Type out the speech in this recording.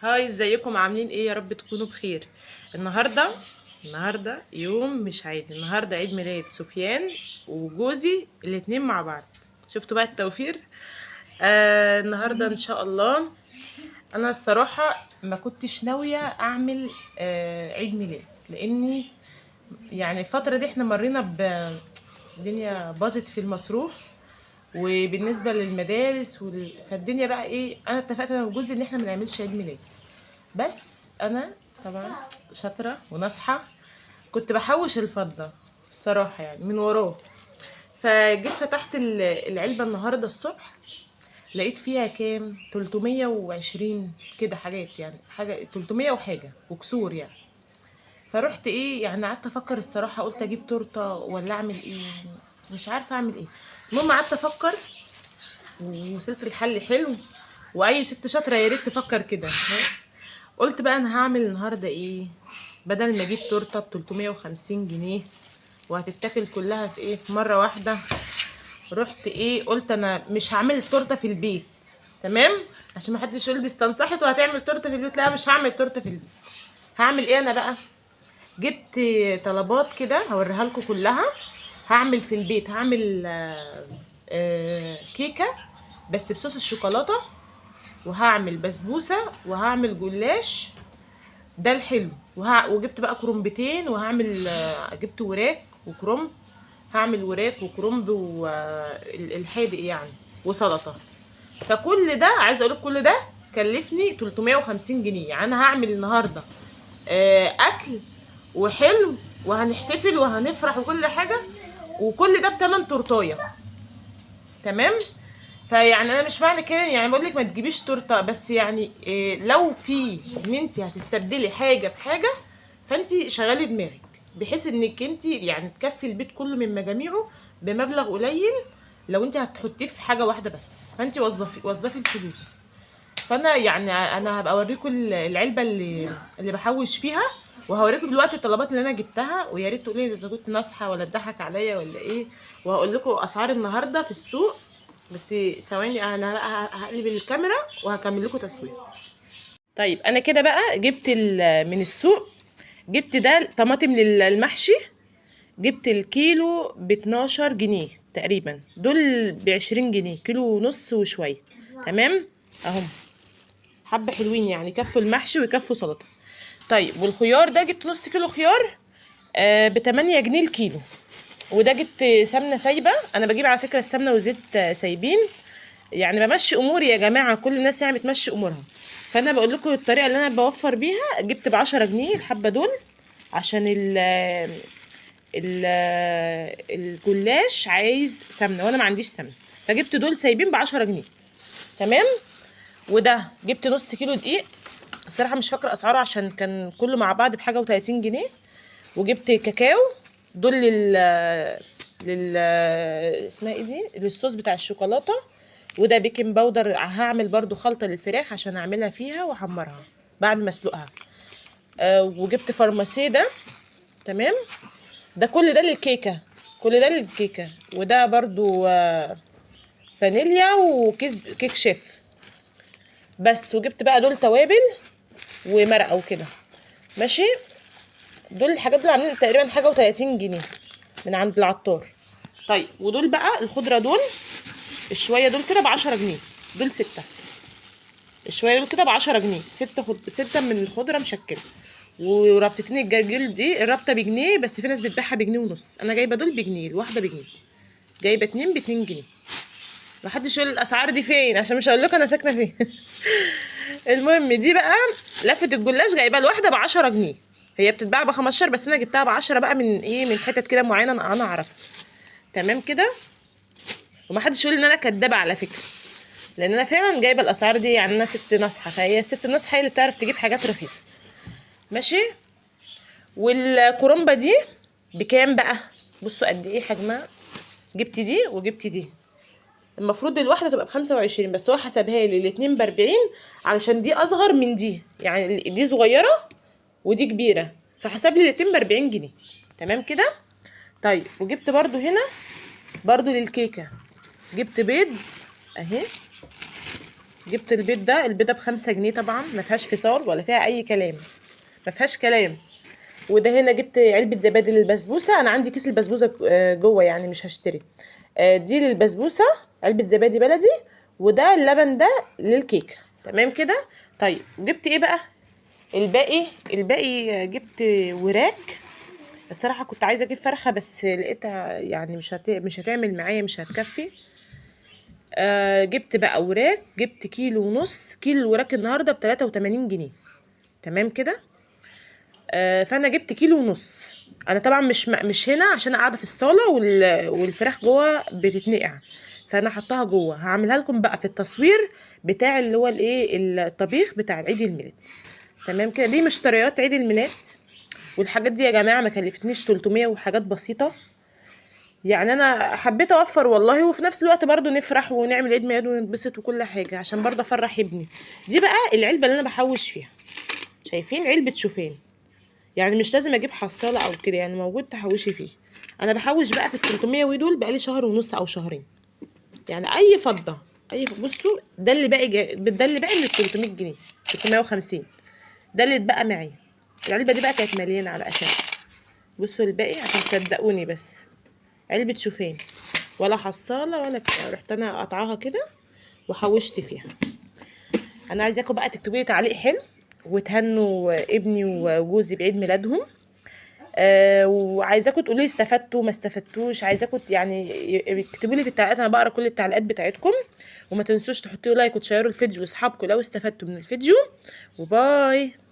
Hi، ازيكم؟ عاملين ايه؟ يا رب تكونوا بخير. النهارده يوم مش عادي. النهارده عيد ميلاد سفيان وجوزي الاتنين مع بعض. شفتوا بقى التوفير؟ النهارده ان شاء الله. انا الصراحة ما كنتش ناوية اعمل عيد ميلاد، لاني يعني الفترة دي احنا مرينا الدنيا باظت في المصروف وبالنسبة للمدارس فالدنيا بقى ايه. انا اتفقت انا وجوزي ان احنا ما نعملش عيد ميلاد، بس انا طبعا شاطرة وناصحه، كنت بحوش الفضة الصراحة يعني من وراه. فجيت فتحت العلبة النهارده الصبح، لقيت فيها كام؟ 320 كده حاجات، يعني حاجة 300 وحاجه وكسور يعني. فرحت ايه يعني، قعدت افكر الصراحة، قلت اجيب تورته ولا اعمل ايه، مش عارفه اعمل ايه. المهم قعدت افكر ووصلت لحل حلو، واي ست شاطرة يا ريت تفكر كده. قلت بقى انا هعمل النهارده ايه؟ بدل ما اجيب تورته ب 350 جنيه وهتتاكل كلها في ايه، في مرة واحدة، رحت ايه قلت انا مش هعمل التورتة في البيت، تمام؟ عشان ما حدش يقول دي استنصحت وهتعمل تورته في البيت. لا، مش هعمل تورته في البيت. هعمل ايه انا بقى؟ جبت طلبات كده هوريها لكم كلها. هعمل في البيت، هعمل كيكة بس بصوص الشوكولاتة، وهعمل بسبوسه، وهعمل جلاش، ده الحلو. وجبت بقى كرنبتين، وهعمل جبت وراك وكرنب، هعمل وراك وكرنب والحادق يعني، وسلطة. فكل ده عايزه اقول كل ده كلفني 350 جنيه. يعني انا هعمل النهارده اكل وحلو، وهنحتفل وهنفرح وكل حاجة، وكل ده بتمن تورتايه، تمام؟ فيعني انا مش معنى كده يعني بقول لك ما تجيبيش تورته، بس يعني إيه، لو في ان انت هتستبدلي حاجة بحاجة، فانت شغلي دماغك بحيث انك انت يعني تكفي البيت كله من مجاميعه بمبلغ قليل. لو انت هتحطيه في حاجة واحدة بس، فانت وظفي الفلوس. فانا يعني انا هبقى اوريكم العلبة اللي بحوش فيها، وهوريكم دلوقتي الطلبات اللي انا جبتها، ويا ريت تقولي لي اذا كنت ناصحه ولا اتضحك عليا ولا ايه. وهقول لكم اسعار النهارده في السوق، بس ثواني انا بقى هقلب الكاميرا وهكمل لكم تصوير. طيب انا كده بقى جبت من السوق، جبت ده طماطم للمحشي، جبت الكيلو ب12 جنيه تقريبا، دول ب20 جنيه، كيلو ونص وشوية، تمام؟ اهم حبه حلوين يعني، يكفوا المحشي ويكفوا سلطة. طيب والخيار ده جبت نص كيلو خيار، ب8 جنيه الكيلو. وده جبت سمنه سايبه، انا بجيب على فكرة السمنة والزيت سايبين، يعني بمشي اموري يا جماعة، كل الناس يعني بتمشي امورها. فانا بقول لكم الطريقة اللي انا بوفر بيها. جبت ب10 جنيه الحبة دول عشان الجلاش عايز سمنه وانا ما عنديش سمنه، فجبت دول سايبين ب10 جنيه، تمام؟ وده جبت نص كيلو دقيق، الصراحة مش فاكره اسعاره عشان كان كله مع بعض بحاجة وتلاتين جنيه. وجبت كاكاو، دول لل اسمها ايه دي، للصوص بتاع الشوكولاتة. وده baking powder، هعمل برضو خلطه للفراخ عشان اعملها فيها واحمرها بعد ما اسلقها. وجبت فارماسيه ده، تمام؟ ده كل ده للكيكه، كل ده للكيكه. وده برضو فانيليا وكيس كيك شيف بس. وجبت بقى دول توابل ومرقه وكده، ماشي؟ دول الحاجات دول عاملين تقريبا حاجة وتلاتين جنيه من عند العطار. طيب ودول بقى الخضرة دول الشويه دول كده ب10 جنيه، دول 6، الشويه دول كده ب10 جنيه، 6 من الخضرة مشكلة. وربطتين الجرجير دي الربطه بجنيه، بس في ناس بتبيعها بجنيه ونص، انا جايبه دول بجنيه، الواحدة بجنيه، جايبه 2 ب2 جنيه. محدش يقول الاسعار دي فين عشان مش هقول لكم انا ساكنة فين. المهم دي بقى لفه الجلاش جايبه الواحدة ب10 جنيه، هي بتتباع ب15 بس انا جبتها ب10 بقى من ايه، من حتت كده معينة انا اعرفها، تمام كده؟ ومحدش يقول ان انا كدابه على فكرة، لان انا فعلا جايبه الاسعار دي، يعني انا ست ناصحه، فهي الست الناصحة هي اللي بتعرف تجيب حاجات رخيصة، ماشي؟ والكرنبه دي بكام بقى؟ بصوا قد ايه حجمها، جبت دي وجبت دي، المفروض الواحدة تبقى ب25 بس هو حسبها لي الاتنين ب40 علشان دي اصغر من دي، يعني دي صغيرة ودي كبيرة، فحسب لي الاتنين ب40 جنيه، تمام كده؟ طيب وجبت برضو هنا برضو للكيكه، جبت بيض اهي، جبت البيض ده، البيضة ب5 جنيه طبعا، ما فيهاش فصال ولا فيها اي كلام، ما فيهاش كلام. وده هنا جبت علبة زبادي للبسبوسه، انا عندي كيس البسبوسه جوه يعني مش هشتري. دي للبسبوسه علبة زبادي بلدي، وده اللبن ده للكيكه. تمام كده. طيب جبت ايه بقى الباقي؟ الباقي جبت وراك. الصراحة كنت عايزه اجيب فرخة بس لقيتها يعني مش هتعمل معايا، مش هتكفي. جبت بقى وراك، جبت كيلو ونص، كيلو الوراك النهارده ب83 جنيه. تمام كده. فانا جبت كيلو ونص. انا طبعا مش هنا عشان قاعدة في الصاله والفراخ جوه بتتنقع، فانا حطاها جوه. هعملها لكم بقى في التصوير بتاع اللي هو الايه، الطبيخ بتاع عيد الميلاد. تمام كده. دي مشتريات عيد الميلاد، والحاجات دي يا جماعة ما كلفتنيش 300 وحاجات بسيطة يعني. انا حبيت اوفر والله، وفي نفس الوقت برضو نفرح ونعمل عيد ميلاد ونتبسط وكل حاجة، عشان برضو افرح ابني. دي بقى العلبة اللي انا بحوش فيها، شايفين علبة شوفان، يعني مش لازم اجيب حصاله او كده، يعني موجود تحوشي فيه. انا بحوش بقى في ال 300 ودول بقالي شهر ونص او شهرين، يعني اي فضة، اي بصوا ده اللي باقي ده اللي باقي من ال 300 جنيه، 350 ده اللي اتبقى معايا. العلبة دي بقى كانت مليانة على اخرها. بصوا الباقي عشان تصدقوني، بس علبة شوفان ولا حصاله ولا بتاع، رحت انا قطعاها كده وحوشت فيها. انا عايزاكم بقى تكتبوا لي تعليق حلو وتهنوا ابني وجوزي بعيد ميلادهم. وعايزاكم تقولوا لي استفدتوا ما استفدتوش، عايزاكم يعني اكتبوا لي في التعليقات، انا بقرا كل التعليقات بتاعتكم. وما تنسوش تحطوا like وتشيروا الفيديو لاصحابكم لو استفدتوا من الفيديو. و bye.